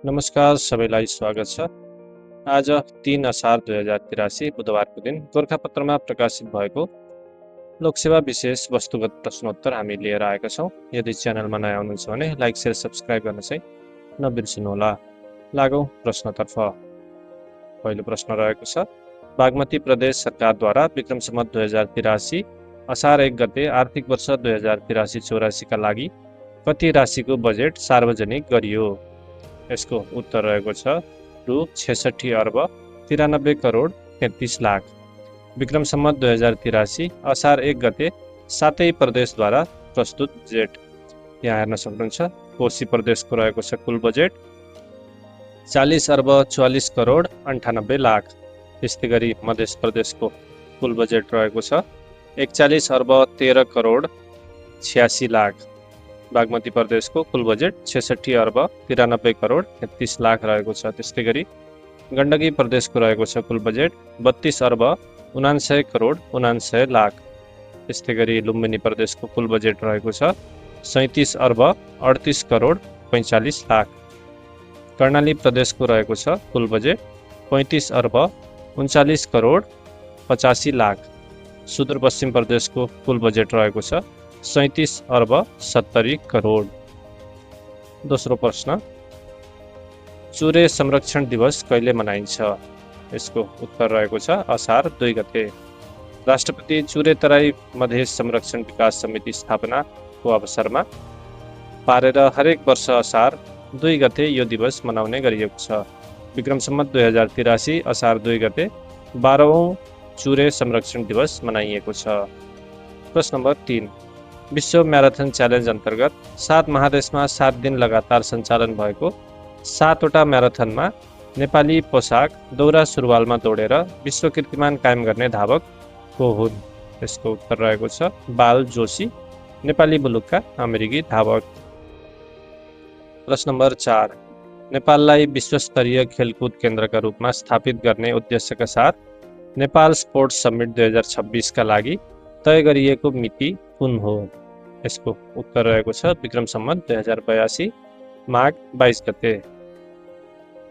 नमस्कार सबैलाई स्वागत छ। आज 3 असार 2083 बुधबारको दिन गोर्खापत्रमा प्रकाशित भएको लोकसेवा विशेष वस्तुगत प्रश्नोत्तर हामी लिएर आएका छौँ। यदि च्यानलमा नयाँ हुनुहुन्छ भने लाइक शेयर सब्स्क्राइब गर्न चाहिँ नबिर्सिनुहोला। लागौँ प्रश्नतर्फ। पहिलो प्रश्न रहेको छ, बागमती प्रदेश सरकारद्वारा विक्रम सम्वत 2083 असार 1 गते आर्थिक वर्ष 2083-84 का लागि कति राशिको बजेट सार्वजनिक गरियो? यसको उत्तर रहेको छ रु 66 अर्ब 93 करोड 33 लाख। विक्रम सम्वत 2083 असार 1 गते सातै प्रदेशद्वारा प्रस्तुत बजेट यहाँ हेर्न सक्नुहुन्छ। कोशी प्रदेशको रहेको छ कुल बजेट 40 अर्ब 44 करोड 98 लाख। त्यस्तै गरी मध्य प्रदेशको कुल बजेट रहेको छ 41 अर्ब 13 करोड 86 लाख। बागमती प्रदेशको कुल बजेट 66 अर्ब 93 करोड 33 लाख रहेको छ। त्यस्तै गरी गण्डकी प्रदेशको रहेको छ कुल बजेट 32 अर्ब 99 करोड 99 लाख। त्यस्तै गरी लुम्बिनी प्रदेशको कुल बजेट रहेको छ 37 अर्ब 38 करोड 45 लाख। कर्णाली प्रदेशको रहेको छ कुल बजेट 35 अर्ब 39 करोड 85 लाख। सुदूरपश्चिम प्रदेशको कुल बजेट रहेको छ 37 अर्ब 70 करोड। दोस्रो प्रश्न, चुरे संरक्षण दिवस कहिले मनाइन्छ? यसको उत्तर रहेको छ असार 2 गते। राष्ट्रपति चुरे तराई मधेस संरक्षण विकास समिति स्थापनाको अवसरमा पारेर हरेक वर्ष असार 2 गते यो दिवस मनाउने गरिएको छ। विक्रम सम्वत 2083 असार 2 गते 12औं चुरे संरक्षण दिवस मनाइएको छ। प्रश्न नम्बर 3, विश्व म्याराथन च्यालेन्ज अन्तर्गत 7 महादेशमा 7 दिन लगातार सञ्चालन भएको 7वटा म्याराथनमा नेपाली पोसाक दौरा सुरुवालमा दौडेर विश्व कीर्तिमान कायम गर्ने धावक को हुन्? यसको उत्तर रहेको छ बाल जोशी, नेपाली मुलुकका अमेरिकी धावक। प्रश्न नम्बर 4, नेपाललाई विश्वस्तरीय खेलकुद केन्द्रका रूपमा स्थापित गर्ने उद्देश्यका साथ नेपाल स्पोर्ट्स समिट 2026 का लागि तय गरिएको मिति कुन हो? यसको उत्तर रहेको छ विक्रम सम्वत 2082 माघ 22 गते।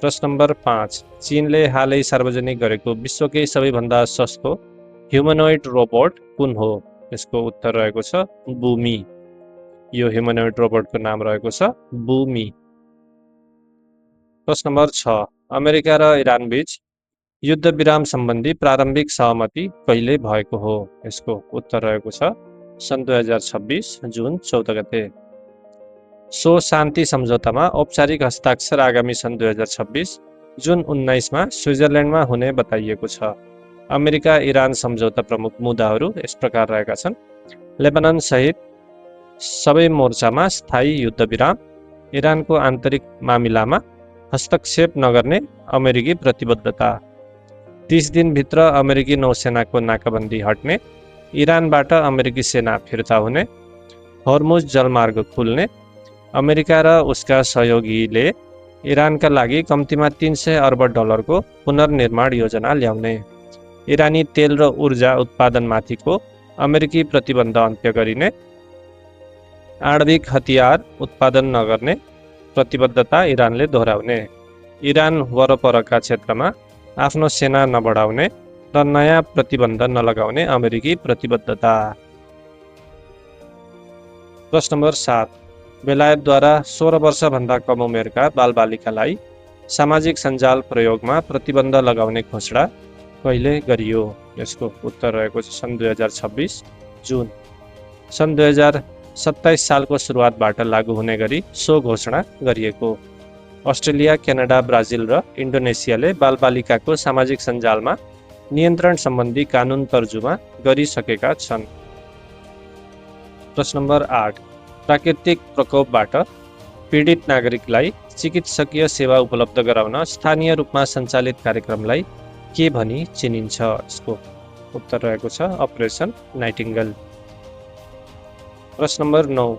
प्रश्न नम्बर 5, चीनले हालै सार्वजनिक गरेको विश्वकै सबैभन्दा सस्तो ह्युमनोइड रोबोट कुन हो? यसको उत्तर रहेको छ बुमी। यो ह्युमनोइड रोबोटको नाम रहेको छ बुमी। प्रश्न नम्बर 6, अमेरिका र इरान बीच युद्ध विराम सम्बन्धी प्रारम्भिक सहमति कहिले भएको हो? यसको उत्तर रहेको छ सन् 2026 जुन 14 गते। सो शान्ति सम्झौतामा औपचारिक हस्ताक्षर आगामी सन् 2026 जुन 19मा स्विजरल्यान्डमा हुने बताइएको छ। अमेरिका इरान सम्झौता प्रमुख मुद्दाहरू यस प्रकार रहेका छन्। लेबनान सहित सबै मोर्चामा स्थायी युद्ध विराम, इरानको आन्तरिक मामिलामा हस्तक्षेप नगर्ने अमेरिकी प्रतिबद्धता, 30 दिनभित्र अमेरिकी नौसेनाको नाकाबन्दी हट्ने, इरानबाट अमेरिकी सेना फिर्ता हुने, हर्मुज जलमार्ग खुल्ने, अमेरिका र उसका सहयोगीले इरानका लागि कम्तीमा 300 अर्ब डलरको पुनर्निर्माण योजना ल्याउने, इरानी तेल र ऊर्जा उत्पादनमाथिको अमेरिकी प्रतिबन्ध अन्त्य गरिने, आणविक हतियार उत्पादन नगर्ने प्रतिबद्धता इरानले दोहोऱ्याउने, इरान वरपरका क्षेत्रमा आफ्नो सेना नबढाउने र नयाँ प्रतिबन्ध नलगाउने अमेरिकी प्रतिबद्धता। प्रश्न नम्बर 7, बेलायतद्वारा 16 वर्षभन्दा कम उमेरका बालबालिकालाई सामाजिक सञ्जाल प्रयोगमा प्रतिबन्ध लगाउने घोषणा कहिले गरियो? यसको उत्तर रहेको छ सन् 2026 जुन। सन् 2027 सालको सुरुवातबाट लागू हुने गरी सो घोषणा गरिएको। अस्ट्रेलिया, क्यानाडा, ब्राजिल र इन्डोनेसियाले बालबालिकाको सामाजिक सञ्जालमा नियन्त्रण सम्बन्धी कानुन तर्जुमा गरिसकेका छन्। प्रश्न नम्बर 8, प्राकृतिक प्रकोपबाट पीडित नागरिकलाई चिकित्सकीय सेवा उपलब्ध गराउन स्थानीय रूपमा सञ्चालित कार्यक्रमलाई के भनी चिनिन्छ? यसको उत्तर रहेको छ अपरेसन नाइटिङ्गेल। प्रश्न नम्बर 9,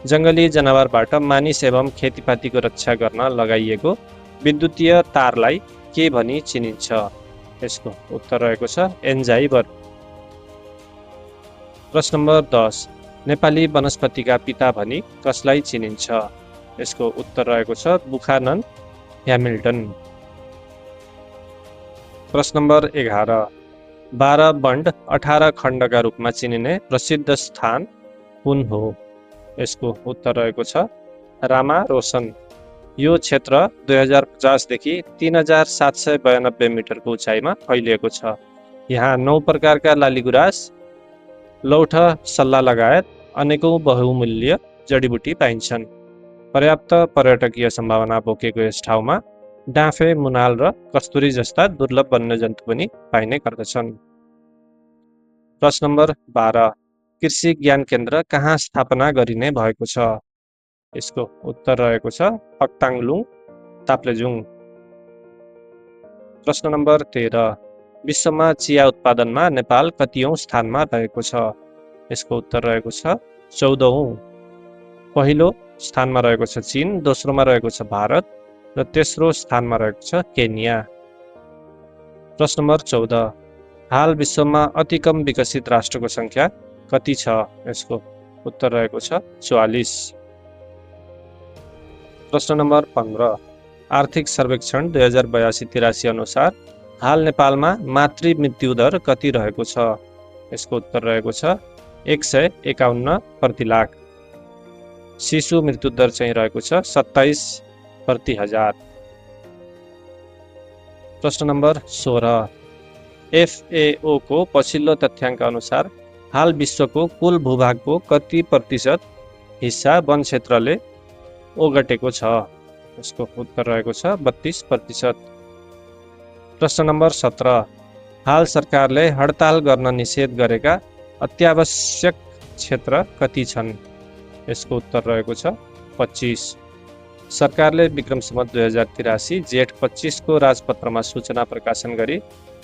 जङ्गली जनावरबाट मानिस एवं खेतीपातीको रक्षा गर्न लगाइएको विद्युतीय तारलाई के भनी चिनिन्छ? यसको उत्तर रहेको छ एन्जाइबर। प्रश्न नम्बर 10, नेपाली वनस्पतिका पिता भनी कसलाई चिनिन्छ? यसको उत्तर रहेको छ बुखानन ह्यामिल्टन। प्रश्न नम्बर 11 12 बन्ड 18 खण्डका रूपमा चिनिने प्रसिद्ध स्थान कुन हो? यसको उत्तर रहेको छ रामा रोशन। यो क्षेत्र 2050 देखि 3792 मिटरको उचाइमा फैलिएको छ। यहाँ 9 प्रकारका लालीगुराँस, लौठ, सल्ला लगायत अनेकौं बहुमूल्य जडीबुटी पाइन्छन्। पर्याप्त पर्यटकीय सम्भावना बोकेको यस ठाउँमा डाँफे, मुनाल र कस्तुरी जस्ता दुर्लभ वन्यजन्तु पनि पाइने गर्दछन्। प्रश्न नम्बर 12 कृषि ज्ञान केन्द्र कहाँ स्थापना गरिने भएको छ? यसको उत्तर रहेको छ फक्ताङलुङ, ताप्लेजुङ। प्रश्न नम्बर 13 विश्वमा चिया उत्पादनमा नेपाल कतिऔं स्थानमा रहेको छ? यसको उत्तर रहेको छ 14औं। पहिलो स्थानमा रहेको छ चीन, दोस्रोमा रहेको छ भारत र तेस्रो स्थानमा रहेको छ केन्या। प्रश्न नम्बर 14 हाल विश्वमा अति कम विकसित राष्ट्रको संख्या कति छ? यसको उत्तर रहेको छ 44। प्रश्न नम्बर 15 आर्थिक सर्वेक्षण 2082-83 अनुसार हाल नेपालमा मातृ मृत्यु दर कति रहेको छ? यसको उत्तर रहेको छ 151 प्रति लाख। शिशु मृत्यु दर चाहिँ रहेको छ 27 प्रति हजार। प्रश्न नम्बर 16 FAO को पछिल्लो तथ्याङ्क अनुसार हाल विश्वको कुल भूभागको कति प्रतिशत हिस्सा वन क्षेत्रले ओगटेको छ? यसको उत्तर रहेको छ 32%। प्रश्न नम्बर 17 हाल सरकारले हडताल गर्न निषेध गरेका अत्यावश्यक क्षेत्र कति छन्? यसको उत्तर रहेको छ 25। सरकारले विक्रम सम्वत 2083 जेठ 25 को राजपत्रमा सूचना प्रकाशन गरी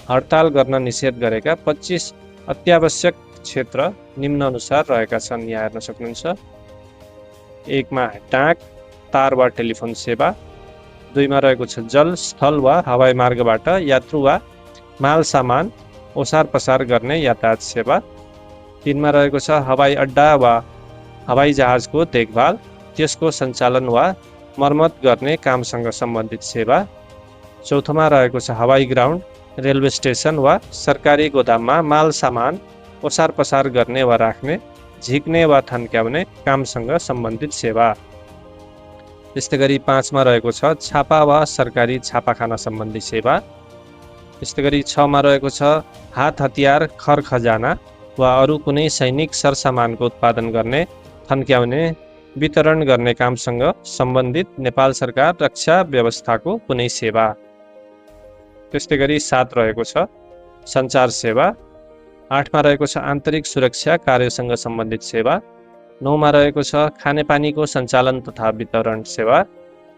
हडताल गर्न निषेध गरेका 25 अत्यावश्यक क्षेत्र निम्न अनुसार रहेका छन्। यहाँ हेर्न सक्नुहुन्छ। 1 मा डाक, तार वा टेलिफोन सेवा, 2 मा रहेको छ जल, स्थल वा हवाई मार्गबाट यात्रु वा माल सामान ओसार पसार गर्ने यातायात सेवा, 3 मा रहेको छ हवाई अड्डा वा हवाई जहाजको देखभाल, त्यसको सञ्चालन वा मर्मत गर्ने कामसँग सम्बन्धित सेवा, 4 मा रहेको छ हवाई ग्राउन्ड, रेलवे स्टेसन वा सरकारी गोदाममा माल सामान ओसार पसार गर्ने वा राख्ने, झिक्ने वा थन्क्याउने कामसँग सम्बन्धित सेवा। त्यस्तै गरी 5 मा रहेको छ छापा वा सरकारी छापाखाना सम्बन्धी सेवा। त्यस्तै गरी 6 मा रहेको छ हात हतियार, खर खजाना वा अरू कुनै सैनिक सरसामानको उत्पादन गर्ने, थन्क्याउने, वितरण गर्ने कामसँग सम्बन्धित नेपाल सरकार रक्षा व्यवस्थाको कुनै सेवा। त्यस्तै गरी 7 रहेको छ सञ्चार सेवा। 8 मा रहेको छ आन्तरिक सुरक्षा कार्यसँग सम्बन्धित सेवा। 9 मा रहेको छ खानेपानीको सञ्चालन तथा वितरण सेवा।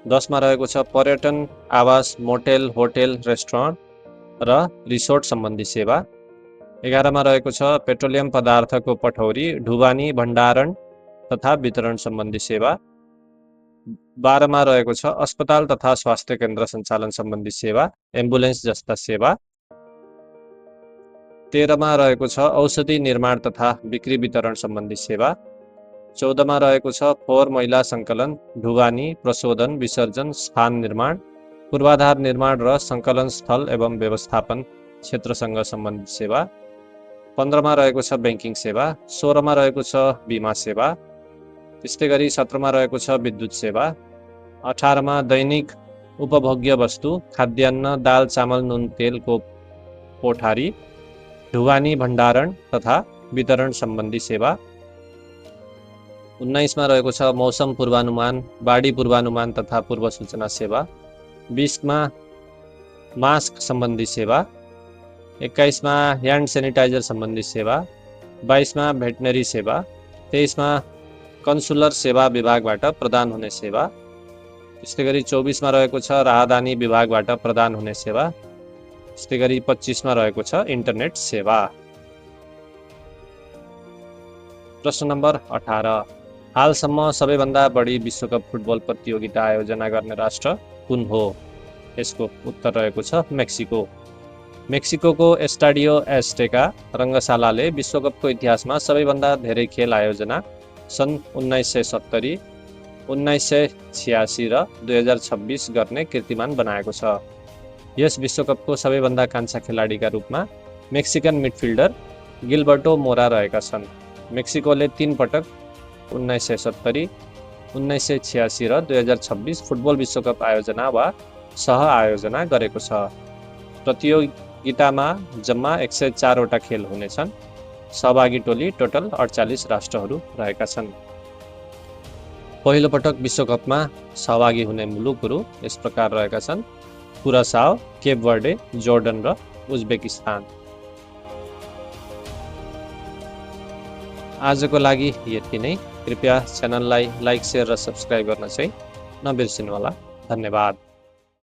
10 मा रहेको छ पर्यटन, आवास, मोटेल, होटेल, रेस्टुरेन्ट र रिसोर्ट सम्बन्धी सेवा। 11 मा रहेको छ पेट्रोलियम पदार्थको पठौरी, ढुवानी, भण्डारण तथा वितरण सम्बन्धी सेवा। 12 मा रहेको छ अस्पताल तथा स्वास्थ्य केन्द्र सञ्चालन सम्बन्धी सेवा, एम्बुलेन्स जस्ता सेवा। 13 मा रहेको छ औषधि निर्माण तथा बिक्री वितरण सम्बन्धी सेवा। 14 मा रहेको छ फोहोर मैला सङ्कलन, ढुवानी, प्रशोधन, विसर्जन, स्थान निर्माण, पूर्वाधार निर्माण र सङ्कलन स्थल एवं व्यवस्थापन क्षेत्रसँग सम्बन्धित सेवा। 15 मा रहेको छ ब्याङ्किङ सेवा। 16 मा रहेको छ बिमा सेवा। त्यस्तै गरी 17 मा रहेको छ विद्युत सेवा। 18 मा दैनिक उपभोग्य वस्तु, खाद्यान्न, दाल, चामल, नुन, तेलको कोठारी, ढुवानी, भण्डारण तथा वितरण सम्बन्धी सेवा। 19 मा रहेको छ मौसम पूर्वानुमान, बाढी पूर्वानुमान तथा पूर्व सूचना सेवा। 20 मा मास्क सम्बन्धी सेवा। 21 मा ह्यान्ड सेनिटाइजर सम्बन्धी सेवा। 22 मा भेटनरी सेवा। 23 मा कन्सुलर सेवा विभागबाट प्रदान हुने सेवा। त्यस्तै गरी 24 मा रहेको छ राहदानी विभागबाट प्रदान हुने सेवा। त्यस्तै गरी 25 मा रहेको छ इन्टरनेट सेवा। प्रश्न नम्बर 18 हालसम्म सबैभन्दा बढी विश्वकप फुटबल प्रतियोगिता आयोजना गर्ने राष्ट्र कुन हो? यसको उत्तर रहेको छ मेक्सिको। मेक्सिकोको एस्टाडियो एस्टेका रङ्गशालाले विश्वकपको इतिहासमा सबैभन्दा धेरै खेल आयोजना सन् 1970, 1986 र 2026 गर्ने कीर्तिमान बनाएको छ। यस विश्वकपको सबैभन्दा कान्छा खेलाडीका रूपमा मेक्सिकन मिडफिल्डर गिल्बर्टो मोरा रहेका छन्। मेक्सिकोले 3 पटक 1970, 1986 र 2026 फुटबल विश्वकप आयोजना वा सह-आयोजना गरेको छ। प्रतियोगितामा जम्मा 104 वटा खेल हुनेछन्। सहभागी टोली टोटल 48 राष्ट्रहरू रहेका छन्। पहिलो पटक विश्वकपमा सहभागी हुने मुलुकहरू यस प्रकार रहेका छन्: कुरासाओ, केप वर्डे, जोर्डन र उज्बेकिस्तान। आजको लागि यति नै। कृपया च्यानललाई लाइक, शेयर र सब्स्क्राइब गर्न चाहिँ नबिर्सिनुहोला। धन्यवाद।